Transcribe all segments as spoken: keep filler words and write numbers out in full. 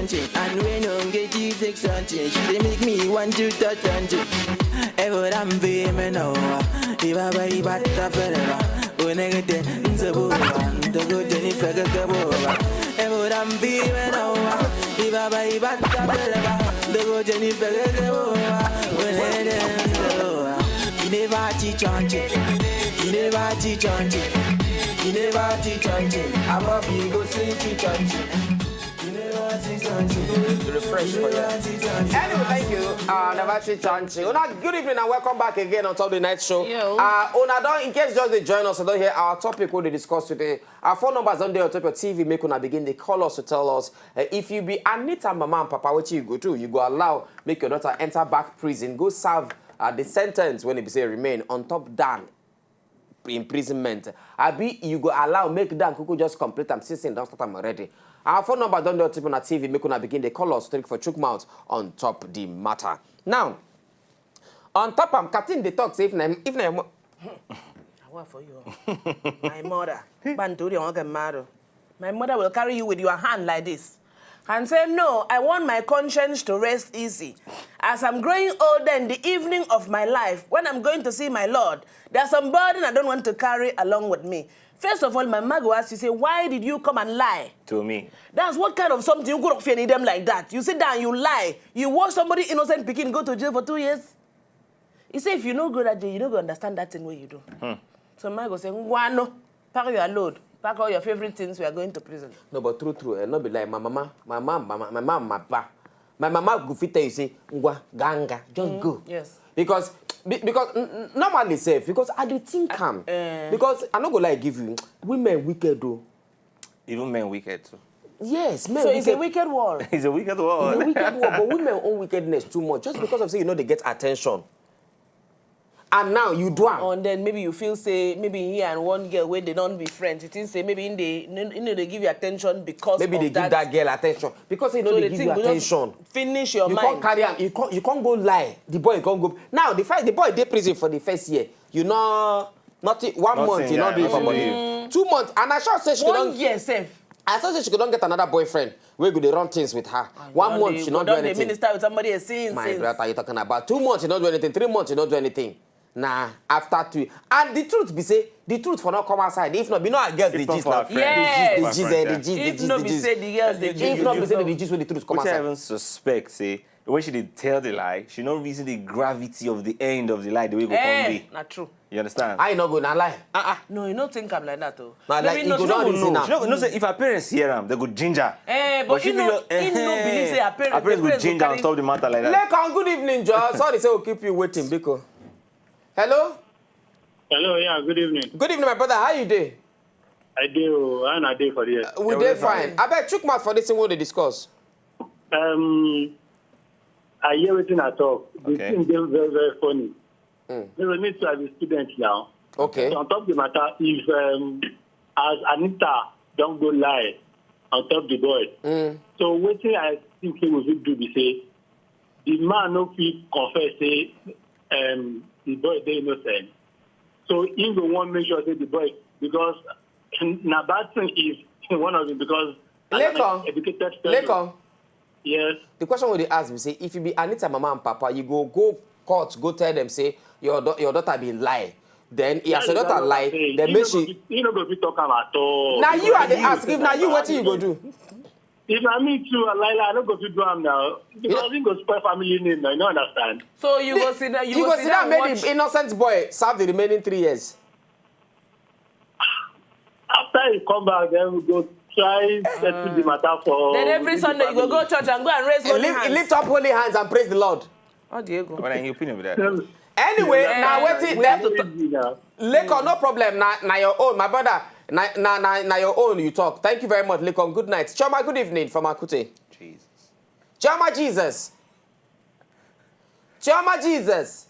And we no get you take something. She dey make me want to touch something. Ever I'm feeling now. Iba ba iba ta fere ba. Unege te nzebo ba. Dogo jeni fege kebo ba. Ever I'm feeling now. Iba ba iba ta fere ba. Dogo jeni fege kebo ba. Unege nzebo ba. You never teach on you. You never teach on you. You never teach on you. Above you go see teach on you. Refresh for you. Anyway, thank you. Uh, Navachi Chanchi. Una, good evening and welcome back again on top of the night show. Yo. Uh, una don, in case just dey join us, I don hear our topic wey dey discuss today. Our phone numbers don dey on top of your T V. Make una begin dey call us to tell us uh, if you be Anita mama and papa, wetin you go do? You go allow make your daughter enter back prison, go serve uh, the sentence when e be say remain on top Dan imprisonment. Abi you go allow make Dan Kuku just complete am since he don start am already. Our phone number don dey on top of una T V, make una begin dey call us straight for chook mouth on top the matter. Now, on top am, Katin dey talk say if na if na your mo- I work for you. My mother, Bantu, the one can marry. My mother will carry you with your hand like this and say, "No, I want my conscience to rest easy. As I'm growing older in the evening of my life, when I'm going to see my Lord, there's some burden I don't want to carry along with me." First of all, my mother will ask you, say, "Why did you come and lie?" To me. That's what kind of something you could have feared them like that. You sit down, you lie. You watch somebody innocent pikin go to jail for two years. You say if you no go that jail, you no go understand that thing wey you do. So my go say, "Ngwano, pack your load, pack all your favorite things. We are going to prison." No, but true, true, eh, no be lie. My mama, my mama, my mama, my mama, my papa, my mama go fit tell you say, "Ngwa, ganga, just go." Yes. Because be- because n- n- normally safe because I dey think am. eh. Because I no go lie give you, women wicked though. Even men wicked too. Yes, men So wicked. it's a wicked world. It's a wicked It's a world. wicked world, but women own wickedness too much just because of say you know they get attention. And now you do am. And then maybe you feel say maybe he and one girl wey they don't be friends. You think say maybe in they you know they give you attention because Maybe of they that. give that girl attention because you know So they the give thing you go just attention. Finish your You mind. Can't carry am. You can't. You can't go lie. The boy can't go. Now the fight. The boy dey prison for the first year. You know nothing. One Nothing, month. You yeah, not do it for nothing money. new. Two months. And I sure say she go One don. year sef. I sure say she go don get another boyfriend wey go dey run things with her. One month she not do Don dey anything. Minister with somebody else since. My since. brother, you talking about two months you not do anything, three months you not do anything. Nah, after two, and the truth be say the truth for not come outside. If not, be no girls dey If not gist for now. our friend, Yes. The for our gist, friend, the yeah. gist, the If gist, no the be gist. say the girls dey gist, If not be say no. the gist wey the truth come Which I outside. Even suspect say when she did tell the lie, she not reason the gravity of the end of the lie the way it go come Eh, be. na true. You understand? I no go na lie. No, you no think am like that o. Na like Maybe you not go true. don No, reason no, am. she no go know say if her parents hear am, they go ginger. Eh, but she you feel know, just, you know, eh, believe say her parents, her parents the go parents go ginger on carry- top the matter like that. Lekon, good evening, Joe. Sorry, say we keep you waiting, Biko. Hello? Hello, yeah, good evening. Good evening, my brother. How you dey? I do, and I do for you. We Yeah, dey we dey fine. fine. Abeg, chook mouth for this thing wey we dey discuss. Um, I hear wetin I talk. The Okay. thing dey very, very funny. Mm. So me too, I be student now. Okay. So on top the matter, if um, as Anita don go lie on top the boy, Mm. so wetin I think say we fit do be say the man no fit confess say um, the boy dey innocent. So he go wan make sure say the boy, because na bad thing if one of them, because as an Lekon. Educated fellow. Lekon. Yes. The question we dey ask be say if you be Anita mama and papa, you go go court go tell them say your da- your daughter be lie. Then as your daughter lie, then make she. You no go fit talk am at all. Now you are the Because ask. If now you, wetin you go do? If na me too, I lie, lie, I no go fit do am now. Because he go spoil family name now. You no understand. So you go sit down, you, You go go sit sit down down, and make watch. The innocent boy serve the remaining three years. After he come back, then we go try settle the matter for. Then every Sunday you go go church and go and raise holy Lift, hands. Lift up holy hands and praise the Lord. Oh, Diego. What are your opinion with that? Tell- Anyway, Eh, now wetin we that have to Easy now. Lekon, no problem. Na na your own, my brother. Na na na, na your own you talk. Thank you very much, Lekon. Good night, Chioma. Good evening from Akute. Jesus. Chioma Jesus. Chioma Jesus.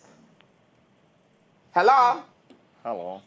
Hello. Hello.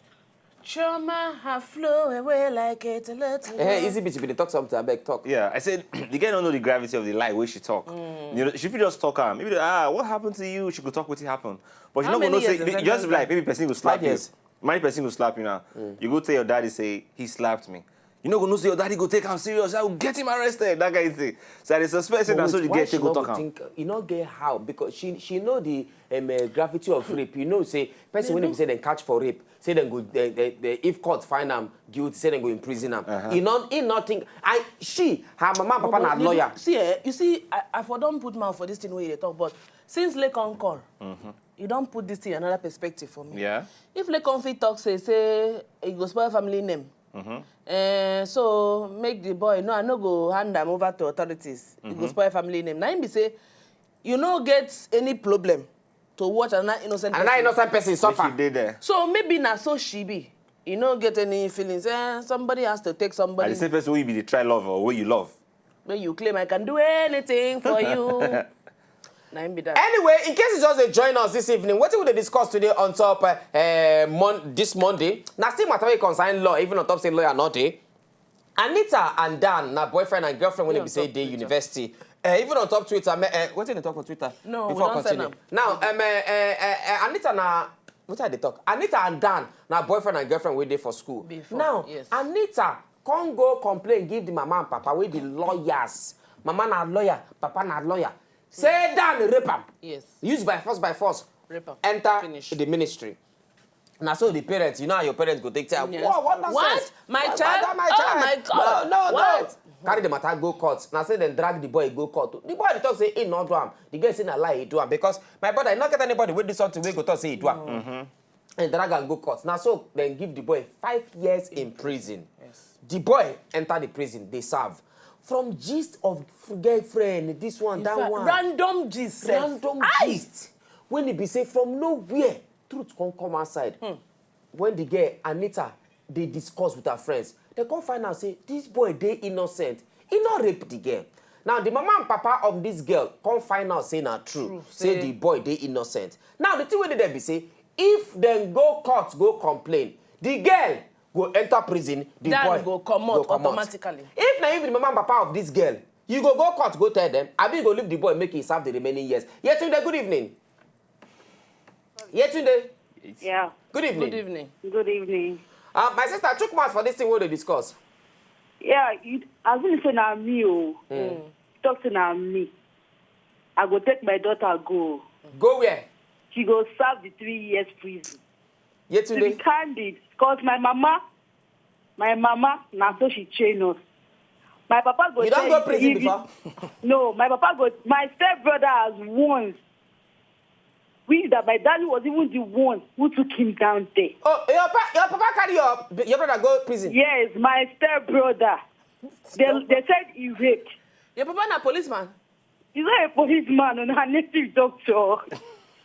Chioma, her flow away like it a little. Hey, easy bitch, you been talk something. Abeg, talk. Yeah, I said the girl don't know the gravity of the lie where she talk. You know, she fit just talk her. Maybe ah, what happened to you? She could talk what happened, but she How not gonna many say. years is that Just girl? Like maybe person will slap Five you. Years. My person will slap you now. You go tell your daddy say he slapped me. You no go know say your daddy go take am serious. I will get him arrested. That kind of thing. So I dey suspect say na so the girl take go talk am. Think, you no get how because she she know the um, uh, gravity of rape. You know say person wey be say dem catch for rape, say dem go they, they, they, if court find am guilty, say dem go imprison am. Uh-huh. He not he not think. And she her mama and papa na lawyer. See, eh, you see, I, I for don put mouth for this thing wey you dey talk, but since Laycon call, mm-hmm. You don put this thing in another perspective for me. Yeah. If Laycon fit talk say say e go spoil family name. Mm-hmm. Uh, so make the boy no, I no go hand am over to authorities. Mm-hmm. E go spoil family name. Na him be say you no get any problem to watch another innocent another person. Innocent person suffer. Make you dey there. So maybe na so she be. You no get any feelings. Eh, somebody has to take somebody. And the same person wey you be dey try love or wey you love. When you claim I can do anything for you. Na him be that. Anyway, in case you just dey join us this evening, wetin we dey discuss today on top uh, uh, mon this Monday? Na still matter wey concern law, even on top say lawyer no dey. Anita and Dan na boyfriend and girlfriend wey be say dey university. Uh, even on top Twitter, me, uh, wetin dey talk for Twitter? No, before we don continue. Now, um, uh, uh, uh, Anita na wetin I dey talk? Anita and Dan na boyfriend and girlfriend wey dey for school. Before, now, yes. Anita come go complain give the mama and papa wey be lawyers. Mama na lawyer, papa na lawyer. Say Dan rape am. Yes. Use by force, by force. Rape am. Enter finish. The ministry. Na so the parents, you know how your parents go take time. Yes. What, what nonsense? What? My child? That my child? Oh my God. No, no, what? No. Carry the matter go court. Na say dem drag the boy go court. The boy dey talk say he no do am. The girl say na lie he do am because my brother, he no get anybody wey do something wey go talk say he do am. No. Mm-hmm. And drag am go court. Na so dem give the boy five years in prison. Yes. The boy enter the prison, dey serve. From gist of girlfriend, this one, that one. Random gist. Random gist. When e be say from nowhere, truth come come outside. Hmm. When the girl, Anita, dey discuss with her friends, dem come find out say this boy dey innocent. He no rape the girl. Now, the mama and papa of this girl come find out say na true. True. Say the boy dey innocent. Now, the thing wey dey there be say, if dem go court, go complain, the girl go enter prison, the boy go comot automatically. If na you be the mama and papa of this girl, you go go court, go tell them, abi you go leave the boy make he serve the remaining years? Yetunde, good evening. Yetunde. Yeah. Good evening. Good evening. Good evening. Uh, my sister, chook mouth for this thing wey we dey discuss. Yeah, you, as you say na me o. Mm. Talk say na me. I go take my daughter go. Go where? She go serve the three years prison. Yetunde. To be candid, because my mama, my mama, na so she train us. My papa go. You don go prison before? No, my papa go. My step brother has once. We that my daddy was even the one who took him down there. Oh, your pa your papa carry your your brother go prison? Yes, my step brother. They they said he raped. Your papa na policeman? He's not a policeman, no, na native doctor.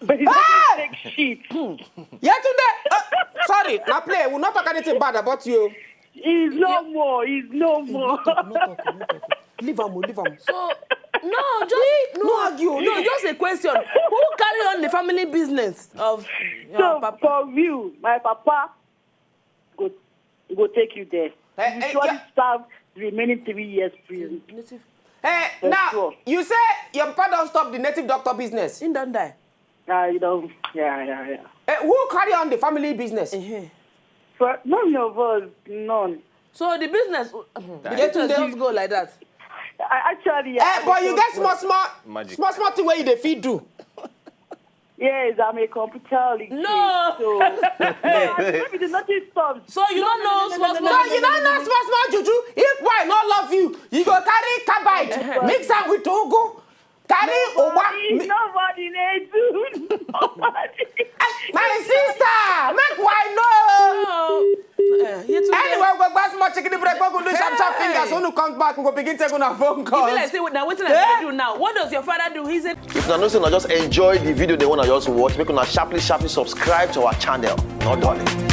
But he doesn't take shit. Yetunde, uh, sorry, na play. We'll not talk anything bad about you. He's no more. He's no more. No talk, no talk, no talk. Leave am o, leave am. So no, just no argue. No, just a question. Who carry on the family business of your papa? So for you, my papa go go take you there. You surely serve the remaining three years prison. Native. Eh, now you say your papa don stop the native doctor business. He don die. Ah, you don. Yeah, yeah, yeah. Eh, who carry on the family business? Uh-huh. For none of us, none. So the business, the business just go like that. I actually. Eh, but you get small, small, small, small thing wey you dey fit do. Yes, I'm a computer literate. No. So, no, maybe the notice stopped. So you don't know small, small. So you don't know small, small juju. If boy no love you, you go carry carbide, mix am with ugu, carry oba. Nobody, nobody dey do. Nobody. My sister, make why no. Anyway, we go buy small chicken break. We go do sharp sharp fingers. When we come back, we go begin take una phone calls. E be like say na wetin I dey do now. What does your father do? He's a. If una know say una just enjoy the video, dem una just watch, make una sharply sharply subscribe to our channel. No darling.